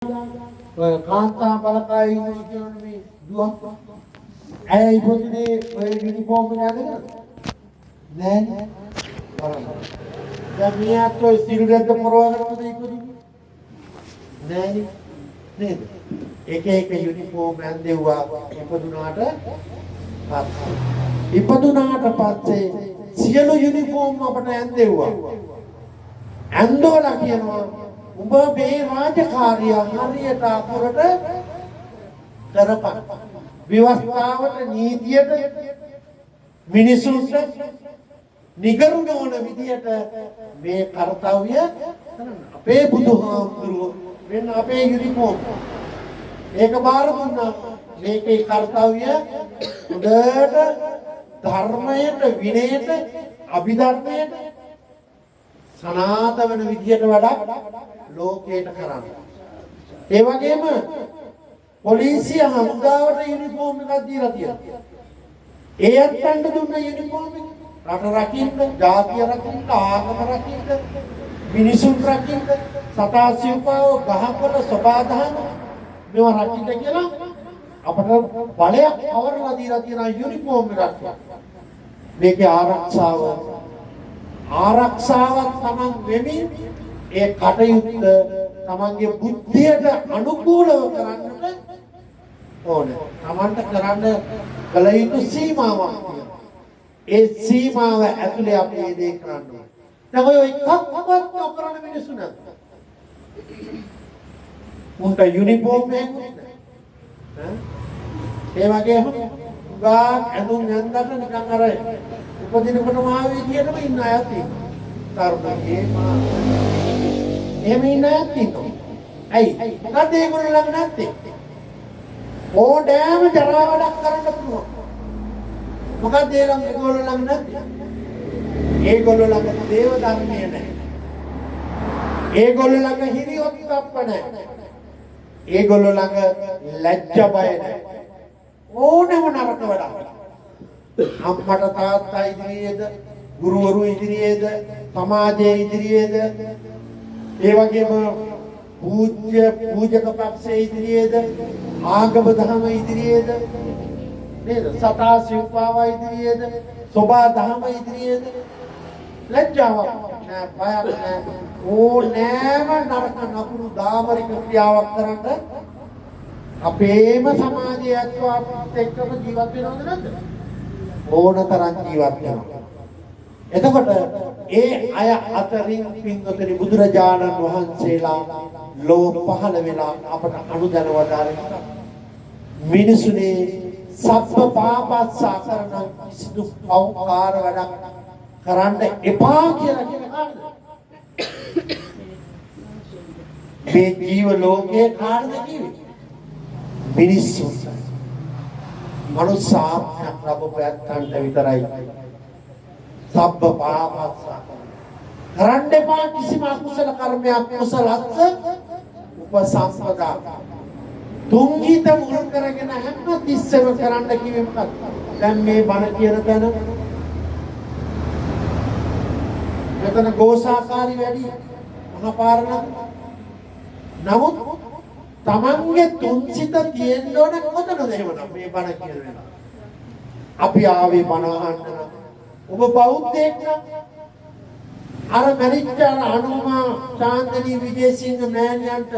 ඔය කාන්තා බලකාය ඉන්නවා කියනවනේ මේ දුවක්. ඇය ඉපදුනේ ඔය යුනිෆෝම් එක ඇඳගෙන නෑනේ. බලන්න. දැන් මේ අත් ඔය සිල් රැද්ද පොරවගෙනද ඉපදුනේ? නෑනේ. නේද? එක එක යුනිෆෝම් ඇඳෙව්වා ඉපදුනාට පස්සේ. ඉපදුනාට පස්සේ සියලු යුනිෆෝම් අපට ඇඳෙව්වා. ඇඳවලා කියනවා උඹ මේ රාජකාරිය හරියට අකුරට කරපන්. ව්‍යවස්ථාවට, නීතියට, මිනිසුන්ට නිගරු නොවන විදියට මේ කර්තව්‍ය කරන්න. අපේ බුදුහාමුදුරුවෝ මෙන්න අපේ යුනිෆෝම්. ඒක බාර දුන්නා. මේකේ කර්තව්‍ය හොඳට ධර්මයට, විනයට, අභිධර්මයට සනාත වෙන විදියට වැඩක් ලෝකයට කරන්න. ඒ වගේම පොලිසිය හමුදාවට යුනිෆෝම් එකක් දීලා තියෙනවා. ඒ ඇත්තන්ට දුන්න යුනිෆෝම් එක රට රකින්න, ජාතිය රකින්න, ආගම රකින්න, මිනිසුන් රකින්න, සතා සිව්පාව, ගහකොළ, සබාදහම මේවා රකින්න කියලා අපට බලයක් පවරලා දීලා තියෙන යුනිෆෝම් එකක්. මේකේ ආරක්ෂාවත් තමන් වෙමින් ඒ කටයුත්ත තමන්ගේ බුද්ධියට අනුකූලව කරන්නට ඕනේ. තමන්ට කරන්න කළ යුතු සීමාවක් තියෙනවා. ඒ සීමාව ඇතුලේ අපි මේ දේ කරන්න ඕනේ. දැන් ඔය එකක්වත් නොකරන මිනිස්සු නැද්ද? උන්ට යුනිෆෝම් එකකුත් නැහැ. ඈ? ඒ වගේම හුඟක් ඇඳුම් ඇඳලා නිකන් අර උපදිනකොටම ආවේ විදියටම ඉන්න අයත් ඉන්නවා. තරුණගේ මා එහෙම ඉන්න අයත් ඉන්නවා. ඇයි? මොකද ඒගොල්ලෝ ළඟ නැත්තේ? ඕනෑම ජරා වැඩක් කරන්න පුළුවන්. මොකද ඒ ළඟ ඒගොල්ලෝ ළඟ නැත්තේ? ඒගොල්ලෝ ළඟ දේව ධර්මය නැහැ. ඒගොල්ලෝ ළඟ හිරිඔත්ප්ප නැහැ. ඒගොල්ලෝ ළඟ ලැජ්ජ බය නැහැ. ඕනෑම නරක වැඩක්. අම්මට තාත්තා ඉදිරියේද, ගුරුවරු ඉදිරියේද, සමාජයේ ඉදිරියේද, ඒ වගේම පූජ්‍ය පූජක පක්ෂයේ ඉදිරියේද, ආගම දහම ඉදිරියේද නේද, සතා සිව්පාව ඉදිරියේද, සෝබා දහම ඉදිරියේද ලැජ්ජාවක් නෑ, බයක් නෑ. ඕනෑම නරක නපුරු දාමරික ක්‍රියාවක් කරන්න අපේම සමාජයේ ඇත්තෝ අපිත් එක්කම ජීවත් වෙනවද නැද්ද? ඕන තරම් ජීවත් වෙනවා. එතකොට ඒ අය අතරින් පින්වතුනි බුදුරජාණන් වහන්සේලා ලොව පහළ වෙලා අපට අනුදැන වදාළේ මොකක්ද? මිනිසුනේ සබ්බ පාපස්සා කරන කිසිදු පව්කාර වැඩක් කරන්න එපා කියලා කියන කාටද? මේ ජීව ලෝකයේ කාටද කිව්වේ? මිනිස්සුන්ට. මනුස්ස ආත්මයක් ලැබපු ඇත්තන්ට විතරයි සබ්බ පාපස්සා කරන්න එපා කිසිම අකුසල කර්මයක්. කුසලස්ස උපසම්පදා තුන් හිත මුල් කරගෙන හැම තිස්සෙම කරන්න කිව්වේ මොකක්ද? දැන් මේ බණ කියන තැන මෙතන ගෝසාකාරී වැඩි මහපාර නම්, නමුත් තමන්ගේ තුන් සිත තියෙන්න ඕන කොතනද එහෙමනම් මේ බණ කියන වෙලාව? අපි ආවේ බණ අහන්න නම්, ඔබ බෞද්ධයෙක් නම් අර මැරිච්ච අර අනුමා චාන්දනී විජේසිංහ මෑණියන්ට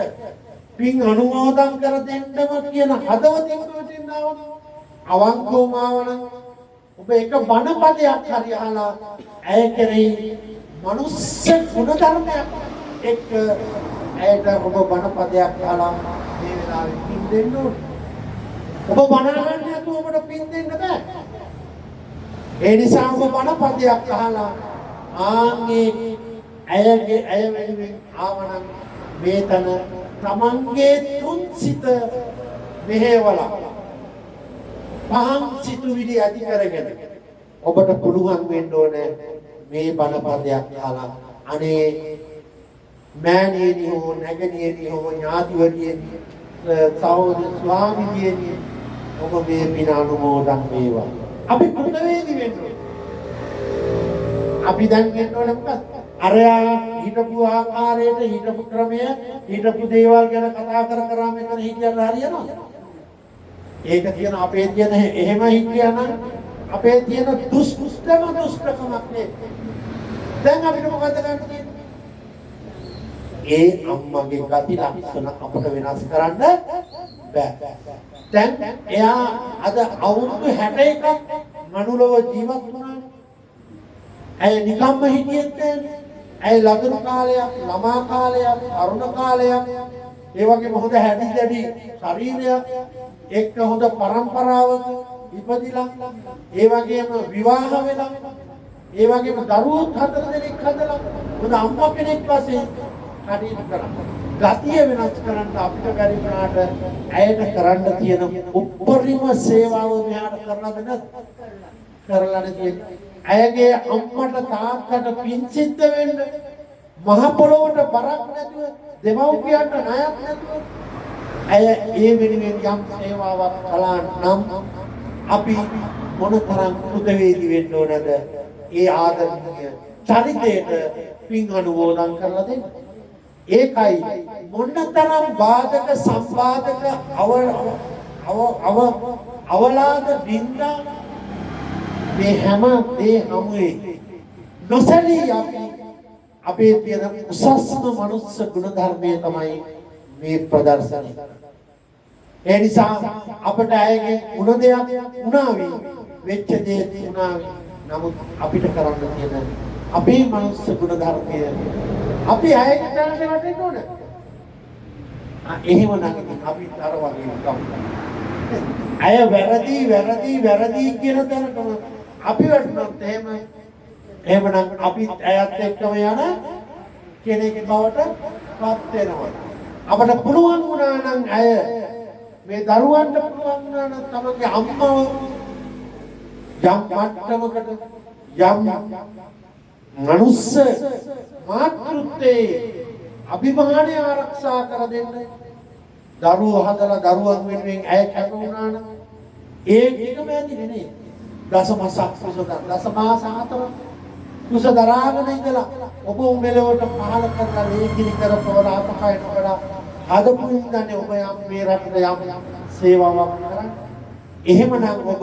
පින් අනුමෝදන් කර දෙන්නම කියන හදවතින් මෙතෙන් ආවනම්, අවංකවම ආවනම්, ඔබ එක බණ පදයක් හරි අහලා ඇය කෙරෙහි මනුස්ස ගුණ ධර්මයක් එක්ක ඇයට ඔබ බණ පදයක් අහලා මේ වෙලාවේ පින් දෙන්න ඕනේ. ඔබ බණ අහන්න නැතුව ඔබට පින් දෙන්න බෑ. ඒ නිසා ඔබ බණ පදයක් අහලා ආන්ගේ ඇයගේ ඇය වෙනුවෙන් ආවනම් මේ තන තමන්ගේ තුන් සිත මෙහෙवला පහන් සිතුවිලි ඇති කරගෙන ඔබට පුළුවන් වෙන්න ඕනේ මේ බණ පදයක් අහලා අනේ මෑණියනි හෝ නැගණියනි හෝ ඥාතිවරියනි සහෝදර ස්වාමිනියනි ඔබ මේ පින අනුමෝදන් වේවා. අපි කෘතවේදී වෙන්න ඕනේ. අපි දැන් වෙන්න ඕනේ මොකක්ද? අරයා හිටපු ආකාරයට හිටපු ක්‍රමය හිටපු දේවල් ගැන කතා කර කර මෙතන හිටියට හරියනවද? ඒක තියෙන අපේ තියෙන එහෙම හිටියා නම් අපේ තියෙන දුෂ්ටම දුෂ්ටකමක් නේ. දැන් අපිට මොකද්ද ගන්න තියෙන්නේ? ඒ අම්මගේ ගති ලක්ෂණ අපට වෙනස් කරන්න බෑ. දැන් එයා අද අවුරුදු 61ක් මනුලොව ජීවත් වුණානේ. ඇය නිකම්ම හිටියෙත් නෑනේ. ඇය ලදරු කාලයක්, ළමා කාලයක්, තරුණ කාලයක්, ඒ වගේම හොඳ හැඩි දැඩි ශරීරයක් එක්ක හොඳ පරම්පරාවක ඉපදිලා, ඒ වගේම විවාහ වෙලා, ඒ වගේම දරුවෝ 4 දෙනෙක් හදලා හොඳ අම්මා කෙනෙක් වශයෙන් කටයුතු කරා. ගතිය වෙනස් කරන්න අපිට බැරි වුණාට ඇයට කරන්න තියෙන උපරිම සේවාව මෙහාට කරලාද නැද්ද? කරලානේ තියෙන්නේ. ඇයගේ අම්මට තාත්තට පින් සිද්ධ වෙන්න, මහ පොළොවට බරක් නැතුව, දෙමව්පියන්ට ණයක් නැතුව ඇය ඒ වෙනුවෙන් යම් සේවාවක් කළා නම් අපි මොනතරම් කෘතවේදී වෙන්න ඕනද ඒ ආදරණීය චරිතයට පින් අනුමෝදන් කරලා දෙන්න. ඒකයි මොනතරම් බාධක සම්බාධක අව අව අව අවලාද නින්දා මේ හැම දේ හමුවේ නොසැලී අපි අපේ තියෙන උසස්ම මනුස්ස ගුණ ධර්මය තමයි මේ ප්‍රදර්ශනය. ඒ නිසා අපට ඇයගෙන් උන දෙයක් උනාවි, වෙච්ච දේ උනාවි. නමුත් අපිට කරන්න තියෙන අපේ මනුස්ස ගුණ ධර්මය අපි ඇයගේ තැනට වැටෙන්න ඕනේ. එහෙම නම් ඉතින් අපි අර වගේ නිකම් ඇය වැරදි වැරදි වැරදි කියන තැනටම අපි වැටුණොත් එහෙම එහෙමනම් අපිත් ඇයත් එක්කම යන කෙනෙක් බවට පත් වෙනවා. අපට පුළුවන් වුණා නම් ඇය මේ දරුවන්ට පුළුවන් වුණා නම් තමන්ගේ අම්මව යම් මට්ටමකට යම් මනුස්ස මාතෘත්වයේ අභිමානය ආරක්ෂා කර දෙන්න දරුවෝ හදලා දරුවන් වෙනුවෙන් ඇය කැප වුණා නම් ඒ ටිකම ඇතිනේ නේද? දසමසක් කුස දසමාස 4 කුස දරාගෙන ඉඳලා ඔබ මෙලොවට පහළ කරලා ලේකිරි කරපවලා අපකය නොකඩා හදපු ඉඳන්නේ ඔබ යම් මේ රටට යම් සේවාවක් කරන්න. එහෙමනම් ඔබ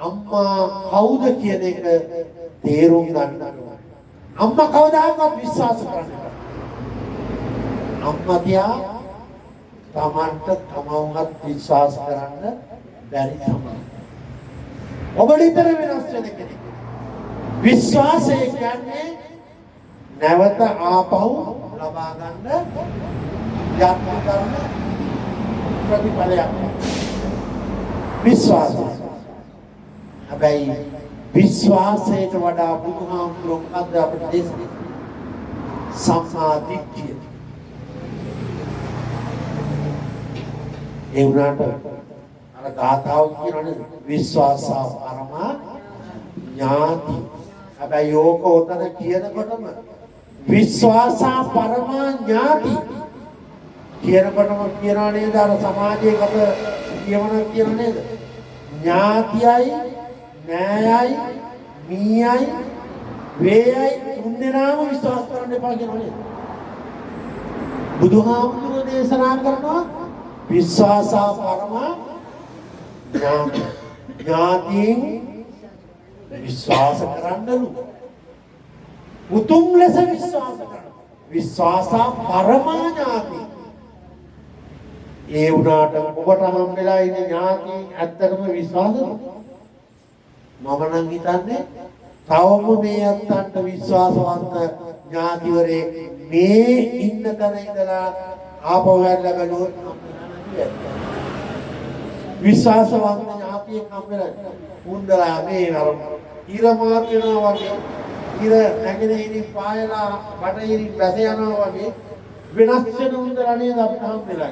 අම්මා කවුද කියන එක තේරුම් ගන්න ඕනේ. අම්මා කවදාකවත් විශ්වාස කරන්න එපා. අම්මා තියා තමන්ට තමන්වත් විශ්වාස කරන්න බැරි තමයි. ඔබ නිතර වෙනස් වෙන කෙනෙක්. විශ්වාසය කියන්නේ නැවත ආපහු ලබා ගන්න යත්න කරන ප්‍රතිඵලයක්. විශ්වාසය. හැබැයි විශ්වාසයට වඩා බුදුහාමුදුරුවෝ මොකද්ද අපිට දේශනා? සම්මා දිට්ඨිය. ඒ වුණාට අර ගාථාව කියනවනේ විශ්වාසා පරමා ඥාති. හැබැයි ඕක ඔතන කියනකොටම විශ්වාසා පරමා ඥාති කියනකොටම කියනවා නේද? අර සමාජයේ කත කියවන කියන නේද? ඥාතියයි නෑයයි මීයයි වේයයි තුන් දෙනාම විශ්වාස කරන්න එපා කියනවා නේද? බුදුහාමුදුරුවෝ දේශනා කරනවා විශ්වාසා පරමා ඥාති. ඥාතීන් විශ්වාස කරන්නලු. උතුම් ලෙස විශ්වාස කරන්න. විශ්වාසා පරමා ඥාති. ඒ වුණාට ඔබට හම් වෙලා ඉන්න ඥාතීන් ඇත්තටම විශ්වාසද? මම නම් හිතන්නේ තවම මේ ඇත්තන්ට විශ්වාසවන්ත ඥාතිවරේ මේ ඉන්න තැන ඉඳලා ආපහු හැරිලා බැලුවොත් විශ්වාසවන්ත ඥාතියෙක් හම් වෙලා උන්දලා මේ අර ඉර මාරු වෙනවා වගේ, ඉර නැගෙනහිරින් පායලා බටහිරින් වැස යනවා වගේ වෙනස් වෙන උන්දලා නේද අපිට හම් වෙලා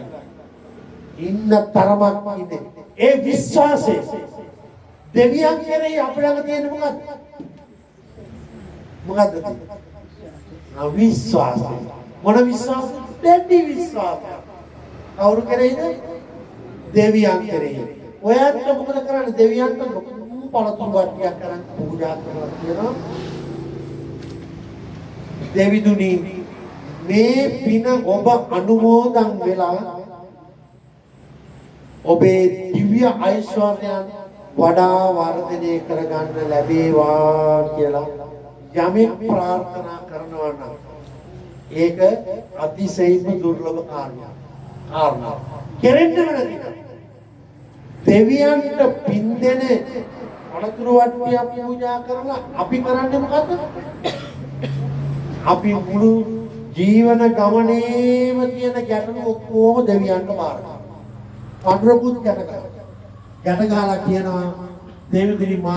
ඉන්න තරමක් ඉන්නේ. ඒ විශ්වාසය දෙවියන් කෙරෙහි අප ළඟ තියෙන මොකද්ද? මොකද්ද තියෙන්නේ? අවිශ්වාසය. මොන විශ්වාසය? දෙවි විශ්වාසය. කවුරු කෙරෙහිද? දෙවියන් කෙරෙහි. ඔයත් මොකද කරන්නේ? දෙවියන්ට ලොකු පළතුරු වට්ටියක් අරන් පූජා කරලා කියනවා. දෙවිදුනි, මේ පින ඔබ අනුමෝදන් වෙලා ඔබේ දිව්‍ය ඓශ්වර්යයන් වඩා වර්ධනය කරගන්න ලැබේවා කියලා යමෙක් ප්‍රාර්ථනා කරනවා නම් ඒක අතිශයින්ම දුර්ලභ කාරණයක්. කාරණා. කෙරෙන්නම නැති. දෙවියන්ට පින් දෙන පළතුරු වට්ටියක් පූජා කරලා අපි කරන්නේ මොකද්ද? අපි මුළු ජීවන ගමනේම තියෙන ගැටලු ඔක්කොම දෙවියන්ට බාර කරනවා. පඬුරකුත් ගැට ගහනවා. ගැට ගහලා කියනවා, දෙවිදිරි